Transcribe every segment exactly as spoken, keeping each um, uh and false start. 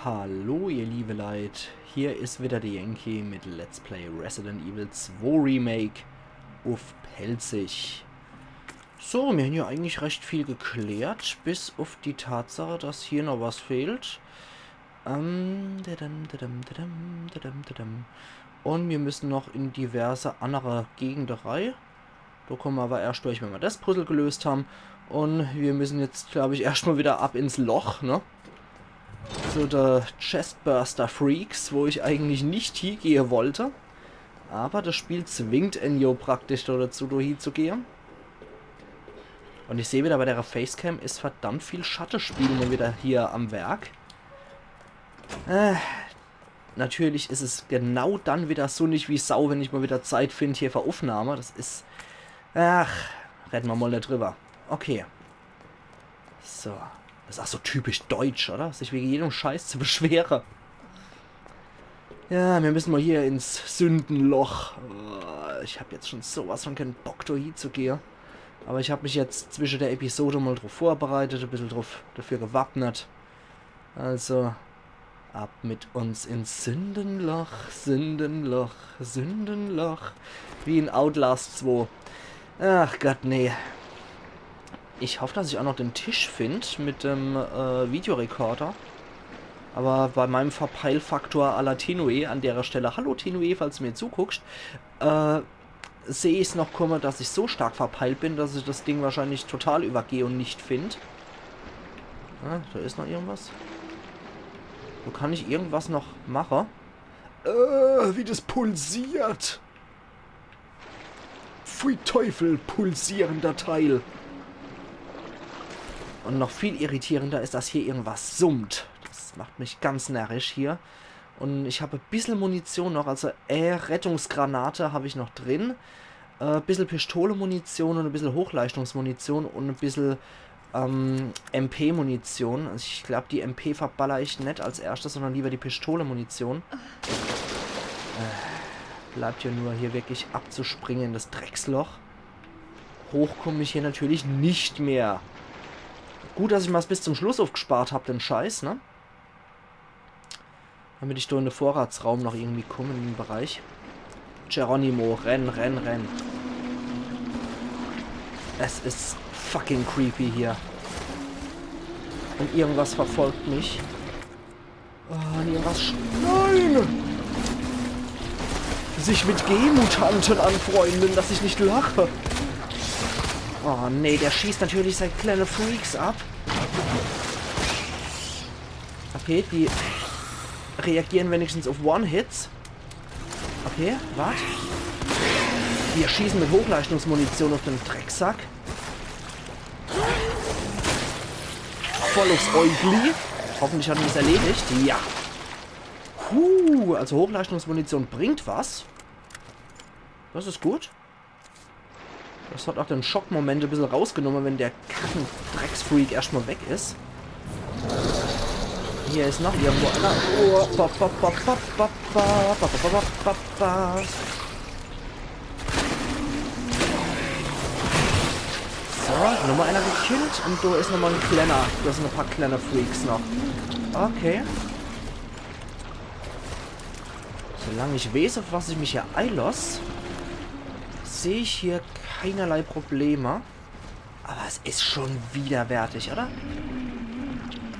Hallo ihr liebe Leit, hier is wieder de Yankee mit Let's Play Resident Evil zwei Remake uff Pälzisch. So, mir hän jo eigentlich recht viel geklärt, bis uff die Tatsache, dass hier noch was fehlt. Ähm, dadam, dadam, dadam, dadam, dadam. Un mir müssen noch in diverse annere Gegende rei. Do komme mer awwer erscht durch, wenn mer des Puzzle gelöst hän. Un mir müssen jetzt, glaab ich, erscht mol wieder ab ins Loch, ne? Zu de Chestburster Freaks, wo ich eigentlich net hiegehe wollt. Awwer des Spiel zwingt en jo praktisch do dezu, do hiezugehe. Un ich seh wieder, bei de Facecam is verdammt viel Schattespiel mol wieder hier am Werk. Äh, natürlich is es genau dann wieder sunnig wie Sau, wenn ich mol wieder Zeit find hier für Uffnahme. Des is... Ach, redde mer mol net driwwer. Okay. So. Des is ach so typisch deutsch, oder? Sich wege jedem Scheiß zu beschwere. Ja, mir müssen mol hier ins Sündenloch. Oh, ich hab jetzt schun so was vun kän Bock, do hiezugehe. Awwer ich hab mich jetzt zwische de Episode mol druff vorbereitet, e bissel druff, dafür gewappnet. Also, ab mit uns ins Sündenloch, Sündenloch, Sündenloch. Wie in Outlast zwei. Ach Gott, nee. Ich hoff, dass ich ach noch de Tisch find mit dem, äh, Videorekorder. Awwer bei meinem Verpeilfaktor à la Tinue an dere Stelle, hallo Tinue, falls du mir zuguckscht, äh, seh ich's noch kumme, dass ich so stark verpeilt bin, dass ich des Ding wahrscheinlich total iwwergeh un net find. Ah, do is noch irgendwas. Do kann ich irgendwas noch mache. Äh, wie des pulsiert. Pfui Teufel, pulsierender Teil. Un noch viel irritierender is, dass hier irgendwas summt. Des macht mich ganz närrisch hier. Un ich hab e bissel Munition noch, also, äh, Rettungsgranate hab ich noch drin. Äh, e bissel Pistolemunition un e bissel Hochleistungsmunition un e bissel, ähm, M P-Munition. Also ich glaab, die M P verballer ich net als erschtes, sondern liewer die Pistolemunition. Äh, bleibt jo nur hier wirklich abzuspringe in des Drecksloch. Hoch kumm ich hier natürlich net mehr. Gut, dass ich mer's bis zum Schluss uffgespart hab, de Scheiß, ne? Damit ich do in de Vorratsraum noch irgendwie kumm, in de Bereich. Geronimo, renn, renn, renn. Es is fucking creepy hier. Un irgendwas verfolgt mich. Oh, un irgendwas sch-, nein! Sich mit G-Mutanten anfreunden, dass ich net lache. Oh nee, der schießt natürlich sei kleine Freaks ab. Okay, die reagieren wenigstens uff One-Hits. Okay, wart. Wir schießen mit Hochleistungsmunition uff de Drecksack. Voll uffs Äugli. Hoffentlich hat er des erledigt. Ja. Huh, also Hochleistungsmunition bringt was. Des is gut. Des hat ach de Schockmoment e bissel rausgenomme, wenn der Kacken-Drecksfreak erscht mol weg is. Hier is noch irgendwo einer. Oh, ba, ba, ba. So, nochmol einer gekillt un do is nochmol en kleiner. Do sin e paar kleine Freaks noch. Okay. Solang ich weeß, uff was ich mich hier eiloss, seh ich hier keinerlei Probleme. Awwer es is schun widerwärtig, oder?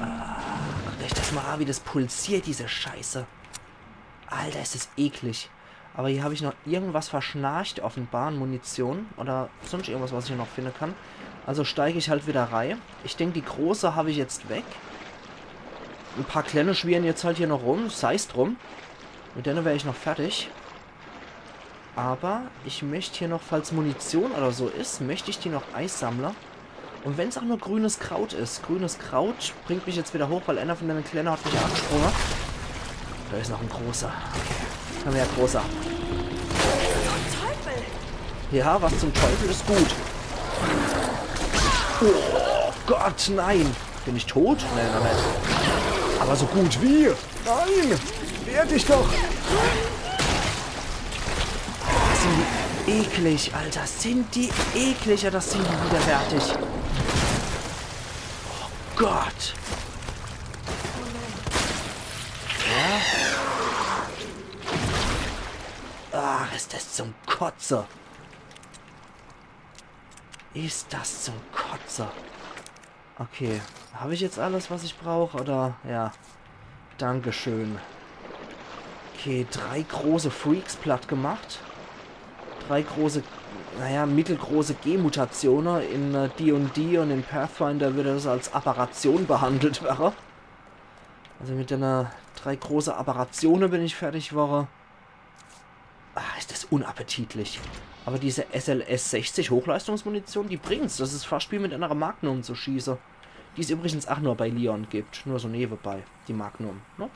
Ah, guckt eich des mol a, wie des pulsiert, diese Scheiße. Alter, is des eklig. Awwer hier hab ich noch irgendwas verschnarcht, offenbar, an Munition oder sunscht irgendwas, was ich hier noch finde kann. Also steig ich halt wieder rei. Ich denk, die große hab ich jetzt weg. E paar klenne schwirren jetzt halt hier noch rum, sei's drum. Mit denne wär ich noch fertig. Awwer ich möcht hier noch, falls Munition oder so is, möcht ich die noch eisammle. Un wenn's ach nur grünes Kraut is. Grünes Kraut bringt mich jetzt wieder hoch, weil einer vun denne Klenne hat mich angesprunge. Do is noch e großer. Okay. Komm her, großer. Teufel! Ja, was zum Teufel is gut. Oh Gott, nein. Bin ich tot? Nee, noch net. Awwer so gut wie. Nein! Wehr dich doch! Sin die eklig, Alter. Sin die eklig, oder sin die widerwärtig? Oh Gott. das zum Kotze. Is das zum Kotze. Okay, hab ich jetzt alles, was ich brauch, oder? Ja. Dankeschön. Okay, drei große Freaks platt gemacht. Drei große, naja, mittelgroße G-Mutatione. In äh, D und D und in Pathfinder würde das als Aberration behandelt werre. Also mit einer drei große Aberratione bin ich fertig worre. Ah, is das unappetitlich. Aber diese S L S sechzig Hochleistungsmunition, die bringt's. Das is fascht wie mit einer Magnum zu schieße. Die es übrigens ach nur bei Leon gibt. Nur so newebei, die Magnum. Ne?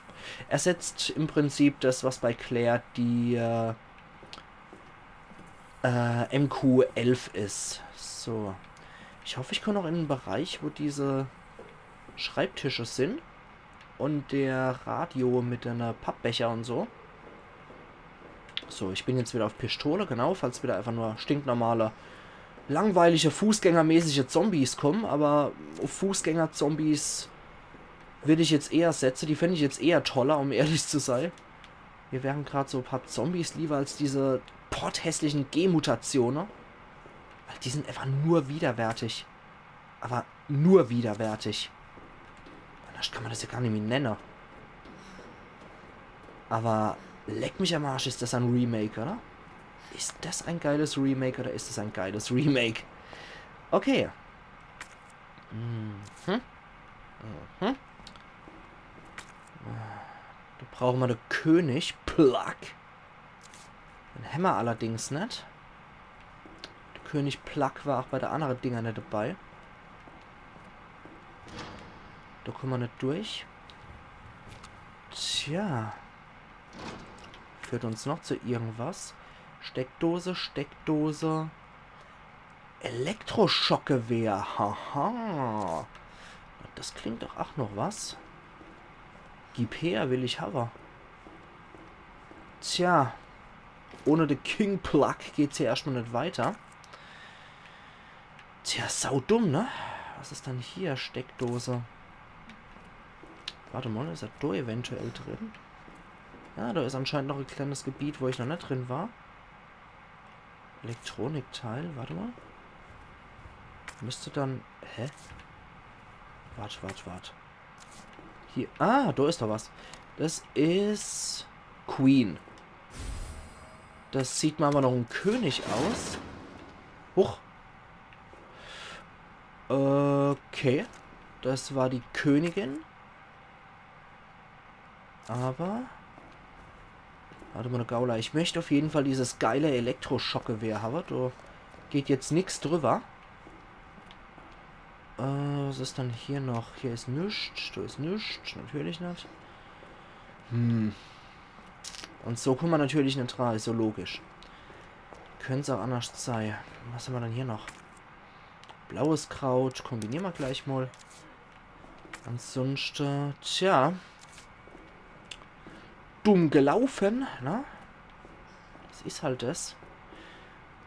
Ersetzt im Prinzip das, was bei Claire die äh, äh, M Q elf is. So. Ich hoff, ich komm noch in en Bereich, wo diese Schreibtische sin. Und der Radio mit den Pappbecher und so. So, ich bin jetzt wieder auf Pistole, genau, falls wieder einfach nur stinknormale, langweilige, fußgängermäßige Zombies kommen, aber auf Fußgänger-Zombies würd ich jetzt eher setze, die fänd ich jetzt eher toller, um ehrlich zu sei. Mir wären grad so e paar Zombies lieber als diese potthässlichen G-Mutatione. Weil die sin einfach nur widerwärtig. Aber nur widerwärtig. Anders kann man das ja gar nimmi nenne. Aber leck mich am Arsch, is das ein Remake, oder? Is das ein geiles Remake oder is das ein geiles Remake? Okay. Mhm. Mhm. Do brauche mer de König Plack. Den hämmer allerdings net. De König Plack war auch bei de annere Dinger net dabei. Do kumme mer net durch. Tja. Führt uns noch zu irgendwas. Steckdose, Steckdose. Elektroschockgewehr. Haha. Das klingt doch auch noch was. Gib her, will ich hawwe. Tja. Ohne de King Plack geht's hier erstmal net weiter. Tja, saudumm, ne? Was is dann hier? Steckdose. Warte mal, is er do eventuell drin? Ja, do is anscheinend noch e kleines Gebiet, wo ich noch net drin war. Elektronikteil, warte mal. Müsste dann... Hä? Wart, wart, wart. Hier. Ah, do is doch was. Das is Queen. Das sieht mer aber noch en König aus. Huch. Okay. Das war die Königin. Aber... Warte mal, Gauler. Ich möcht auf jeden Fall dieses geile Elektroschockgewehr hawwe. Do geht jetzt nix drüber. Äh, was is dann hier noch? Hier is nix. Do is nix. Natürlich net. Hm. Und so kumme mer natürlich net dra. Is so logisch. Könnt's auch anders sei. Was hämmer dann hier noch? Blaues Kraut. Kombiniere mer gleich mal. Ansonsten, tja. Dumm gelaufen, ne? Das is halt das.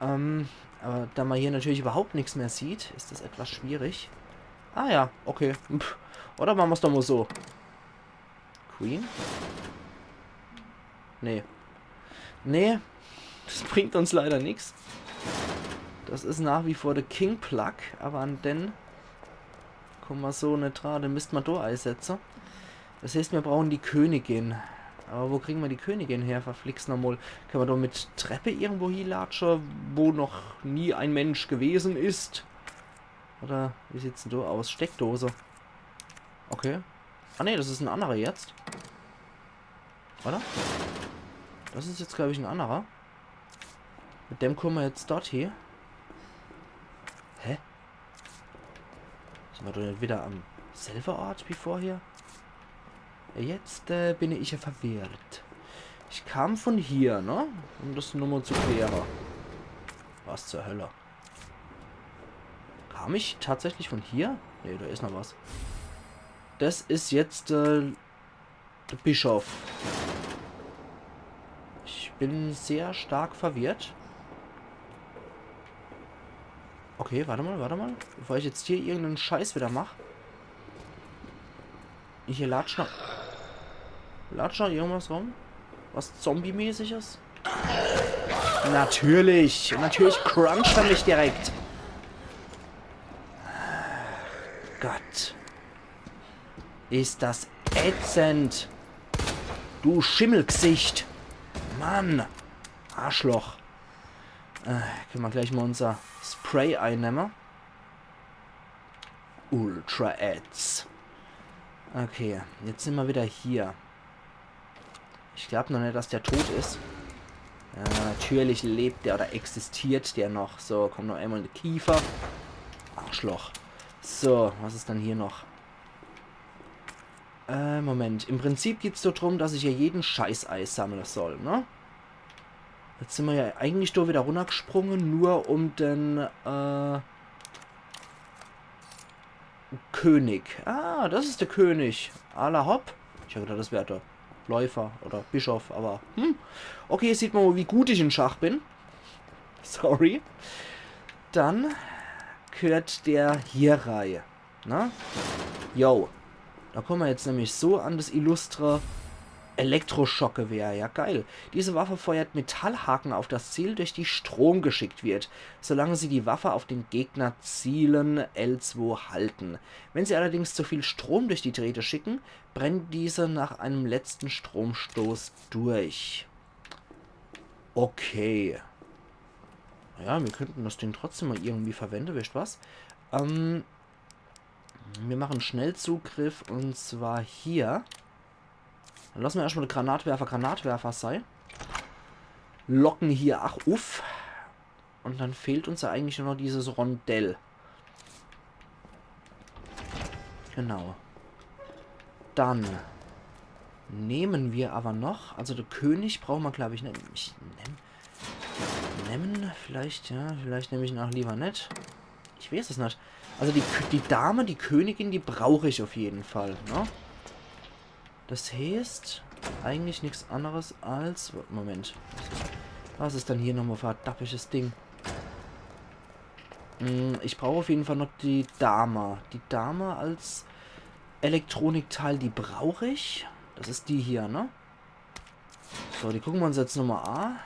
Ähm, aber da mer hier natürlich überhaupt nix mehr sieht, is das etwas schwierig. Ah ja, okay. Pff. Oder mache mer's doch mal so. Queen? Nee. Nee, das bringt uns leider nix. Das is nach wie vor de King Plack, aber an den kumme mer so net dra, den misst mer do eisetze. Das heißt, mir brauche die Königin. Aber wo kriege mer die Königin her? Verflixt nochmal. Könne mer do mit Treppe irgendwo hielatsche, wo noch nie ein Mensch gewesen is? Oder wie sieht's denn do aus? Steckdose. Okay. Ah nee, das is en annerer jetzt. Oder? Das is jetzt, glaub ich, en annerer. Mit dem kumme mer jetzt dort hie. Hä? Sin mer doch net wieder am selbe Ort wie vorher? Jetzt äh, bin ich ja verwirrt. Ich kam von hier, ne? Um das nochmal zu kläre. Was zur Hölle? Kam ich tatsächlich von hier? Nee, do is noch was. Das is jetzt äh, de Bischof. Ich bin sehr stark verwirrt. Okay, warte mal, warte mal. Bevor ich jetzt hier irgenden Scheiß wieder mach. Hier latscht noch, latscht noch irgendwas rum? Was Zombie-mäßiges? Natürlich. Und natürlich cruncht er mich direkt. Gott. Is das ätzend. Du Schimmelgsicht. Mann. Arschloch. Äh, könne mer gleich mal unser Spray einnemme. Ultra Ads. Okay, jetzt sin mer wieder hier. Ich glaub noch net, dass der tot is. Ja, natürlich lebt der oder existiert der noch. So, komm noch einmal in de Kiefer. Arschloch. So, was is dann hier noch? Äh, Moment. Im Prinzip geht's do drum, dass ich hier jeden Scheiß eisammle soll, ne? Jetzt sin mer ja eigentlich do wieder runnergesprunge, nur um den, äh, König. Ah, das is der König. Alla hopp. Ich hab gedacht, das wär der Läufer oder Bischof, aber hm. Okay, sieht mer mal, wie gut ich in Schach bin. Sorry. Dann gehört der hier rei. Na? Yo. Da komme mer jetzt nämlich so an das illustre Elektroschockgewehr. Ja, geil. Diese Waffe feuert Metallhaken auf das Ziel, durch die Strom geschickt wird. Solange Sie die Waffe auf den Gegner zielen, L zwei halten. Wenn Sie allerdings zu viel Strom durch die Drähte schicken, brennen diese nach einem letzten Stromstoß durch. Okay. Ja, wir könnten das Ding trotzdem mal irgendwie verwenden, wisst was? Ähm, wir machen Schnellzugriff und zwar hier. Dann lassen wir erstmal den Granatwerfer Granatwerfer sei. Locken hier ach uff. Und dann fehlt uns ja eigentlich nur noch dieses Rondell. Genau. Dann nehmen wir aber noch, also der König brauchen wir, glaube ich, nicht. Ich nehm, nehmen, vielleicht, ja, vielleicht nehme ich ihn auch lieber nicht. Ich weiß es nicht. Also die, die Dame, die Königin, die brauche ich auf jeden Fall, ne? Das heißt, eigentlich nichts anderes als, Moment. Was ist denn hier nochmal für ein dappisches Ding? Hm, ich brauche auf jeden Fall noch die Dame. Die Dame als Elektronikteil, die brauche ich. Das ist die hier, ne? So, die gucken wir uns jetzt nochmal an.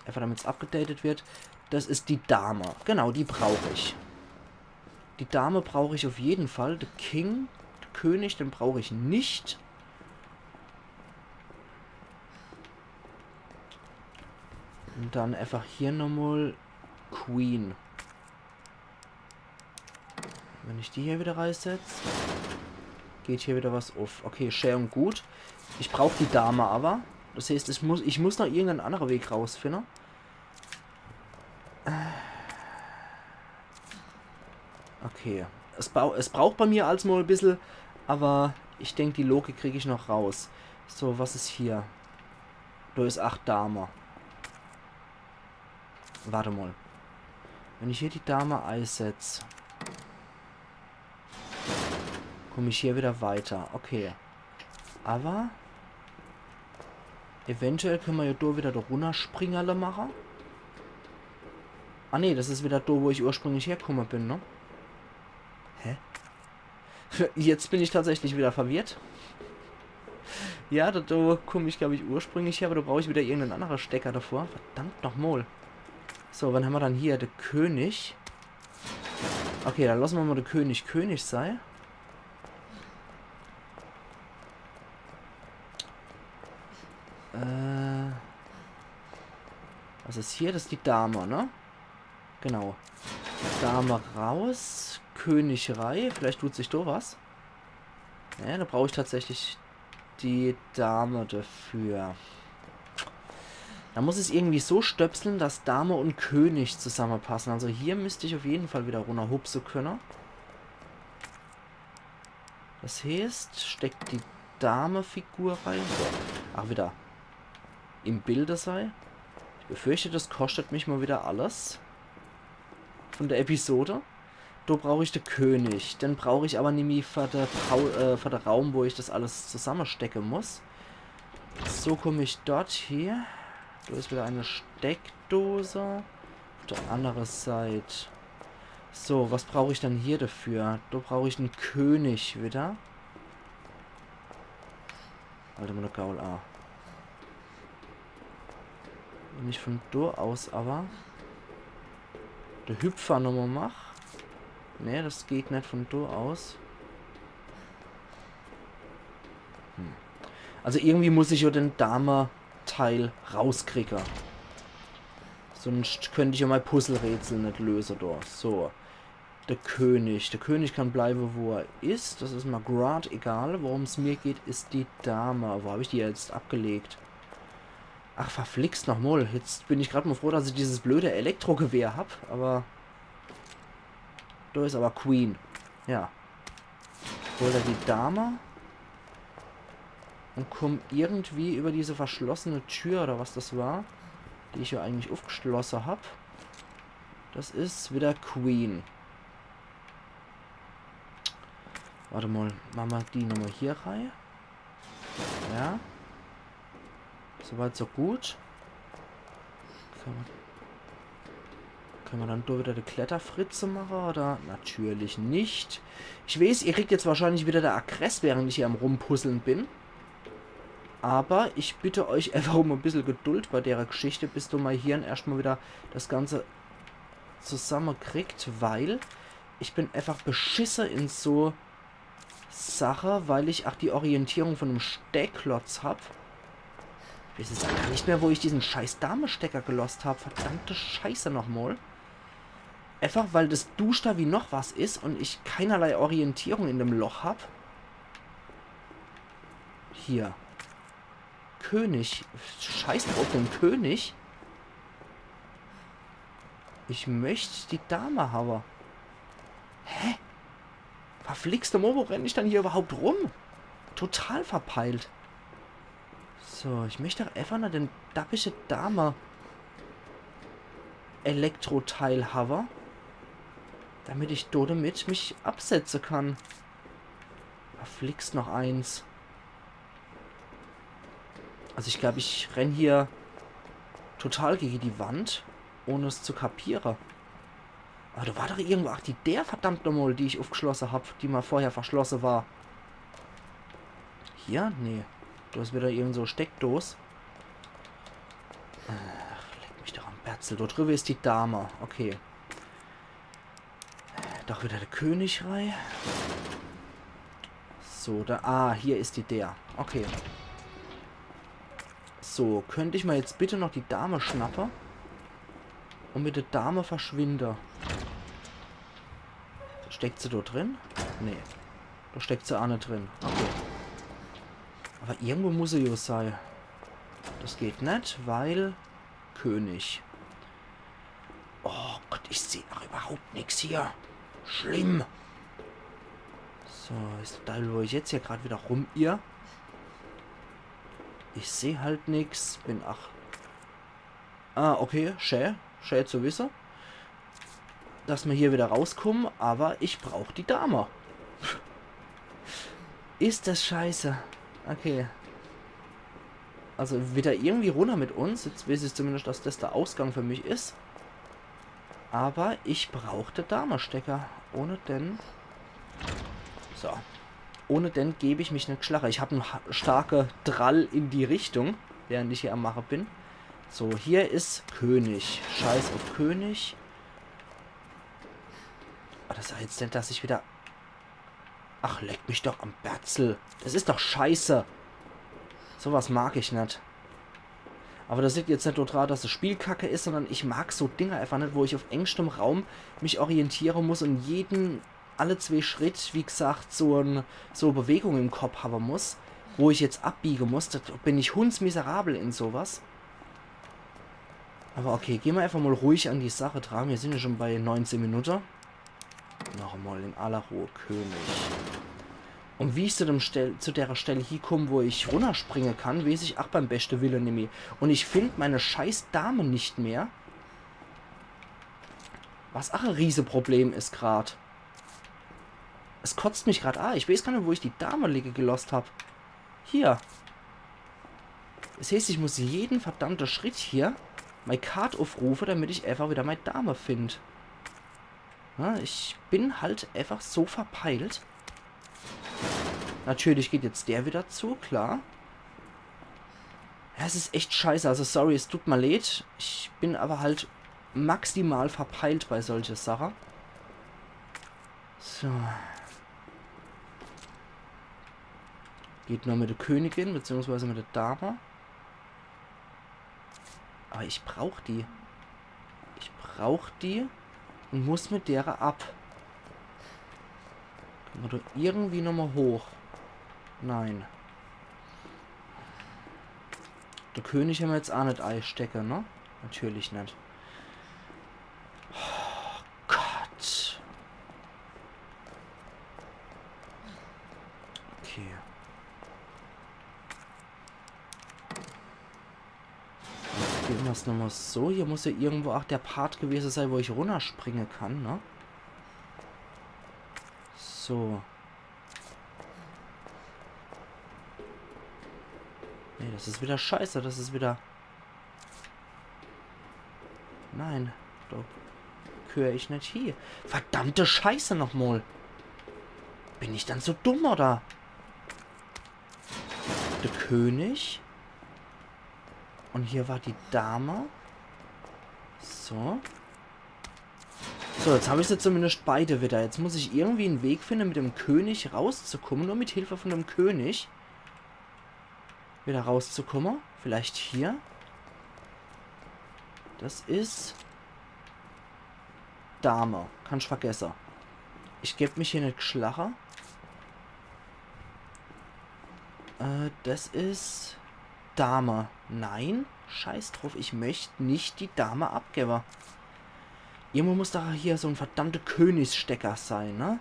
Einfach damit es abgedatet wird. Das ist die Dame. Genau, die brauche ich. Die Dame brauche ich auf jeden Fall. Der King, der König, den brauche ich nicht. Und dann einfach hier nochmal Queen. Wenn ich die hier wieder reinsetze, geht hier wieder was auf. Okay, schön und gut. Ich brauche die Dame aber. Das heißt, ich muss, ich muss noch irgendeinen anderen Weg rausfinden. Okay. Es, es braucht bei mir als mal ein bisschen, aber ich denke, die Logik kriege ich noch raus. So, was ist hier? Da ist acht Dame. Warte mal. Wenn ich hier die Dame einsetze, komme ich hier wieder weiter. Okay. Aber eventuell können wir ja da wieder da runterspringen, alle machen. Ah ne, das ist wieder da, wo ich ursprünglich hergekommen bin, ne? Hä? Jetzt bin ich tatsächlich wieder verwirrt. Ja, da, da komme ich, glaube ich, ursprünglich her, aber da brauche ich wieder irgendeinen anderen Stecker davor. Verdammt nochmal. So, wann haben wir dann hier den König? Okay, dann lassen wir mal den König König sein. Äh, was ist hier? Das ist die Dame, ne? Genau. Dame raus. König rei. Vielleicht tut sich da was. Ja, da brauche ich tatsächlich die Dame dafür. Da muss ich es irgendwie so stöpseln, dass Dame und König zusammenpassen. Also hier müsste ich auf jeden Fall wieder runterhupsen können. Das heißt, steckt die Dame-Figur rein. So. Ach, wieder im Bilde sei. Ich befürchte, das kostet mich mal wieder alles. Von der Episode. Da brauche ich den König. Den brauche ich aber nimmi für den, Pau äh, für den Raum, wo ich das alles zusammenstecken muss. So komme ich dort hier. Da ist wieder eine Steckdose. Auf der anderen Seite. So, was brauche ich dann hier dafür? Da brauche ich einen König wieder. Alter, meine Gaul, ah. Wenn ich von do aus awwer de Hüpfer nochmol mach. Nee, das geht net von do aus. Hm. Also irgendwie muss ich jo den Dame-Teil rauskriege. Sunscht könnt ich jo mei Puzzlerätsel net löse do. So. De König. De König kann bleiwe, wo er is. Das is mer grad egal. Worum's mir geht, is die Dame. Wo hab ich die jetzt abgelegt? Ach, verflixt nochmol. Jetzt bin ich grad mol froh, dass ich dieses blöde Elektrogewehr hab, awwer do is awwer Queen. Ja. Hol do die Dame und komm irgendwie über diese verschlossene Tür oder was das war, die ich jo eigentlich ufgeschlosse hab. Das is wieder Queen. Wart emol, mache mer die nochmol hier rei. Ja. Soweit, so gut. Könne mer, könne mer dann do wieder die Kletterfritze mache, oder? Natürlich net. Ich weeß, ihr kriegt jetzt wahrscheinlich wieder de Agress, während ich hier am Rumpuzzeln bin. Awwer ich bitte euch einfach um e bissel Geduld bei dere Geschichte, bis do mei Hirn erscht mol wieder das Ganze zusammekriegt, weil ich bin einfach beschisse in so Sache, weil ich ach die Orientierung von em Steckklotz hab. Ich weeß jetzt ach gar net mehr, wo ich diesen scheiß Damestecker gelosst hab. Verdammte Scheiße nochmol. Einfach, weil das duschter wie noch was is und ich keinerlei Orientierung in dem Loch hab. Hier. König. Scheiß doch uf den König. Ich möcht die Dame hawwe. Hä? Verflixte Mo, wo renn ich dann hier überhaupt rum? Total verpeilt. So, ich möcht doch einfach nur den dappische Dame Elektroteil hawwe, damit ich do damit mich absetze kann. Verflixt noch eins. Also ich glaub, ich renn hier total gege die Wand, ohne es zu kapiere. Awwer do war doch irgendwo, ach, die Deer, verdammt nochmol, die ich ufgeschlosse hab, die mol vorher verschlosse war. Hier? Nee. Do is wieder irgend so Steckdos. Ach, leck mich doch am Berzel. Do driwwe is die Dame. Okay. Doch wieder de König rei. So, do, ah, hier is die Deer. Okay. So, könnt ich mol jetzt bitte noch die Dame schnappe? Und mit de Dame verschwinde. Steckt se do drin? Nee. Do steckt se ach net drin. Okay. Awwer irgendwo muss se jo sei. Das geht net, weil König. Oh Gott, ich seh ach überhaupt nix hier. Schlimm. So, is de Deiwel, wo ich jetzt hier grad wieder rumirr. Ich seh halt nix, bin ach... Ah, okay, schä. Schä zu wisse, dass mer hier wieder rauskumme, awwer ich brauch die Dame. Is das scheiße. Okay. Also wieder irgendwie runner mit uns. Jetzt weeß ich zumindest, dass das de Ausgang für mich is. Awwer ich brauch de Damestecker. Ohne den... So. Ohne den geb ich mich net geschlache. Ich hab en ha-, starke Drall in die Richtung, während ich hier am Mache bin. So, hier is König. Scheiß uf König. Ah, das is jetzt net, dass ich wieder... Ach, leck mich doch am Berzel. Das is doch scheiße. So was mag ich net. Awwer das liegt jetzt net dodra, dass das Spiel kacke is, sondern ich mag so Dinger einfach net, wo ich uf engschtem Raum mich orientiere muss und jeden, alle zwee Schritt, wie gesagt, so en, so Bewegung im Kopp hawwe muss, wo ich jetzt abbiege muss. Do bin ich hundsmiserabel in so was. Awwer okay, geh mer einfach mol ruhig an die Sache dra. Mir sin jo schon bei neunzehn Minutte. Noch emol in aller Ruhe, König. Und wie ich zu, dem Stell-, zu derer Stell hiekomm, wo ich runnerspringe kann, weeß ich ach beim beschte Wille nimmi. Und ich find meine scheiß Dame net mehr. Was ach e Rieseproblem is grad. Es kotzt mich grad a. Ich weeß gar net, wo ich die Dame liege gelosst hab. Hier. Das heeßt, ich muss jeden verdammte Schritt hier mei Kart ufrufe, damit ich einfach wieder mei Dame find. Ja, ich bin halt einfach so verpeilt. Natürlich geht jetzt der wieder zu, klar. Es is echt scheiße, also sorry, es tut mer leed. Ich bin awwer halt maximal verpeilt bei solche Sache. So. Geht nur mit de Königin, beziehungsweise mit de Dame. Awwer ich brauch die. Ich brauch die un muss mit dere ab. Kann mer do irgendwie nochmol hoch? Nein. De König hämmer jetzt aa net eistecke, ne? Natürlich net. Oh Gott. Okay. Gehn mer's nochmol so. Hier muss jo irgendwo aa de Part gewese sei, wo ich runnerspringe kann, ne? So. Nee, des is widder scheiße, des is widder... Nein, do gheer ich net hie. Verdammte Scheiße nochmol. Bin ich dann so dumm, oder? De König. Un hier war die Dame. So. So, jetzt hab ich se zumindest beide widder. Jetzt muss ich irgendwie en Weg finne, mit dem König rauszukumme. Nur mit Hilfe vun dem König widder rauszukumme. Vielleicht hier. Des is Dame. Kannsch vergesse. Ich geb mich hier net gschlache. Äh, des is Dame. Nein, scheiß druff. Ich möcht net die Dame abgewwe. Irgendwo muss doch hier so en verdammte Königsstecker sei, ne?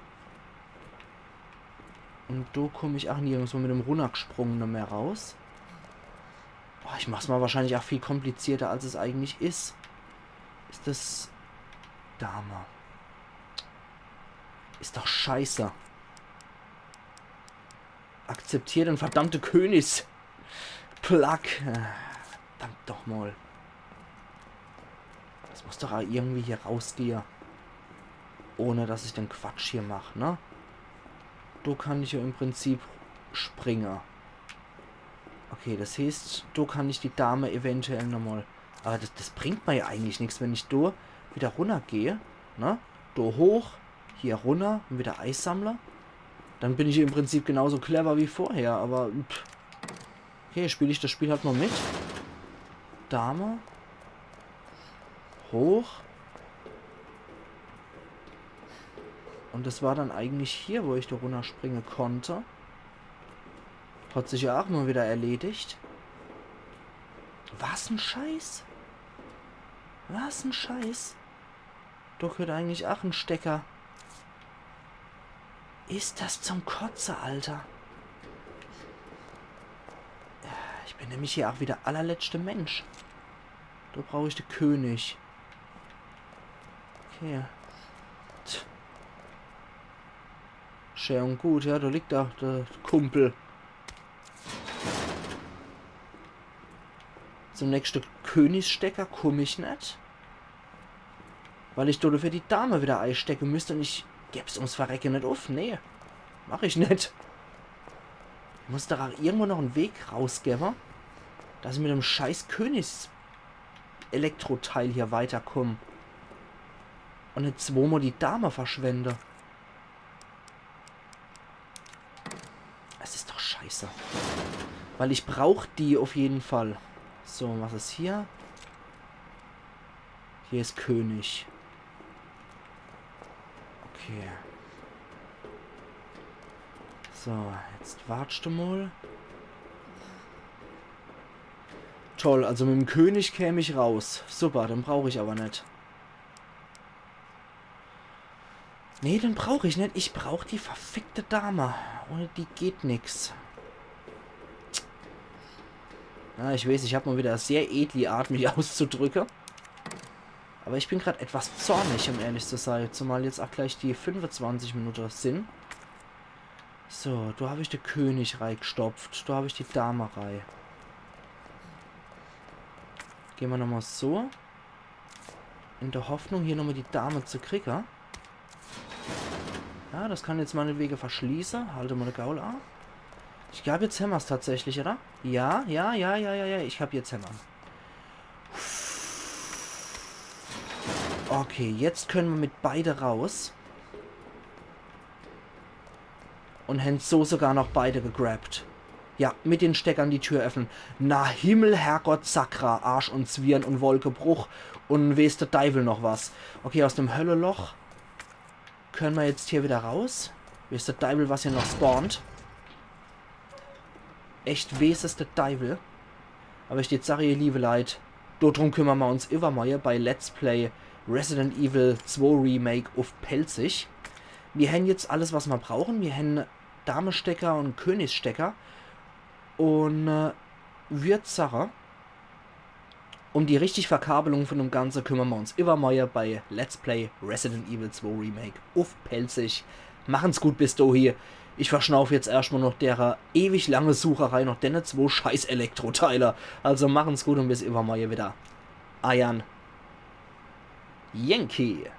Un do kumm ich aa nirgendswo mit dem Runnergesprungene mehr raus. Boah, ich mach's mer wahrscheinlich aa viel komplizierter, als es eigentlich is. Is des... Dame. Is doch scheiße. Akzeptier den verdammte Königs... Plug. Äh, verdammt doch mol. Des muss doch aa irgendwie hier rausgehe. Ohne dass ich den Quatsch hier mach, ne? Do kann ich jo im Prinzip springe. Okay, des heeßt, do kann ich die Dame eventuell nochmol... Awwer des, des bringt mer jo eigentlich nix, wenn ich do widder runnergeh, ne? Do hoch, hier runner un widder eisammle. Dann bin ich im Prinzip genauso clever wie vorher, awwer, pff. Okay, spiel ich des Spiel halt mol mit. Dame. Hoch. Un des war dann eigentlich hier, wo ich do runnerspringe konnt. Hat sich jo aa mol widder erledigt. Was en Scheiß. Was en Scheiß. Do gheert eigentlich aa en Stecker. Is des zum Kotze, Alter. Ich bin nämlich hier aa widder allerletschte Mensch. Do brauch ich de König. Okay. Tch. Schää un gut, jo, do liegt aa de Kumpel. Zum nächschte Königsstecker kumm ich net. Weil ich do dofür die Dame widder eistecke müsst un ich geb's ums Verrecke net uff. Nee, mach ich net. Muss doch aa irgendwo noch en Weg rausgewwe, dass ich mit dem scheiß Königs-Elektroteil hier weiterkumm. Un net zwomol die Dame verschwende. Es is doch scheiße. Weil ich brauch die uff jeden Fall. So, was is hier? Hier is König. Okay. So, jetzt wartsch du mol. Toll, also mit em König käm ich raus. Super, den brauch ich awwer net. Nee, den brauch ich net. Ich brauch die verfickte Dame. Ohne die geht nix. Ja, ich weeß, ich hab mol widder e sehr edli Art, mich auszudrücke. Awwer ich bin grad etwas zornig, um ehrlich zu sei. Zumal jetzt aa gleich die fünfezwanzig Minute sin. So, do hab ich de König reigstopft. Do hab ich die Dame rei. Gehn mer nochmol so. In de Hoffnung, hier nochmol die Dame zu kriege. Ja, des kann jetzt meinetwege verschließe. Halt mol de Gaul aa. Ich glaab, jetzt hämmer's tatsächlich, oder? Ja, ja, ja, ja, ja, ja. Ich glaab, jetzt hämmer's. Okay, jetzt könne mer mit beide raus. Un hän so sogar noch beide gegrabt. Ja, mit den Steckern die Tür öffnen. Na Himmel, Herrgott, Sakra, Arsch un Zwirn un Wolkebruch un weeß de Deiwel noch was. Okay, aus dem Hölleloch könne mer jetzt hier wieder raus. Weeß de Deiwel, was hier noch spawnt. Echt, weeß es de Deiwel. Aber ich deet sage, ihr liewe Leit, dodrum kümmere mer uns iwwermorje bei Let's Play Resident Evil zwei Remake uff Pälzisch. Mir hän jetzt alles, was mer brauchen. Mir hän Damestecker un Königsstecker. Un, äh, würd sage, um die richtig Verkabelung von dem Ganze kümmere mer uns iwwermorje bei Let's Play Resident Evil zwei Remake uff Pälzisch. Machen's gut bis dohie. Ich verschnauf jetzt erscht mol noch dere ewig lange Sucherei noch denne zwo scheiß Elektroteile. Also machen's gut un bis iwwermorje wieder. Eiern Yankee.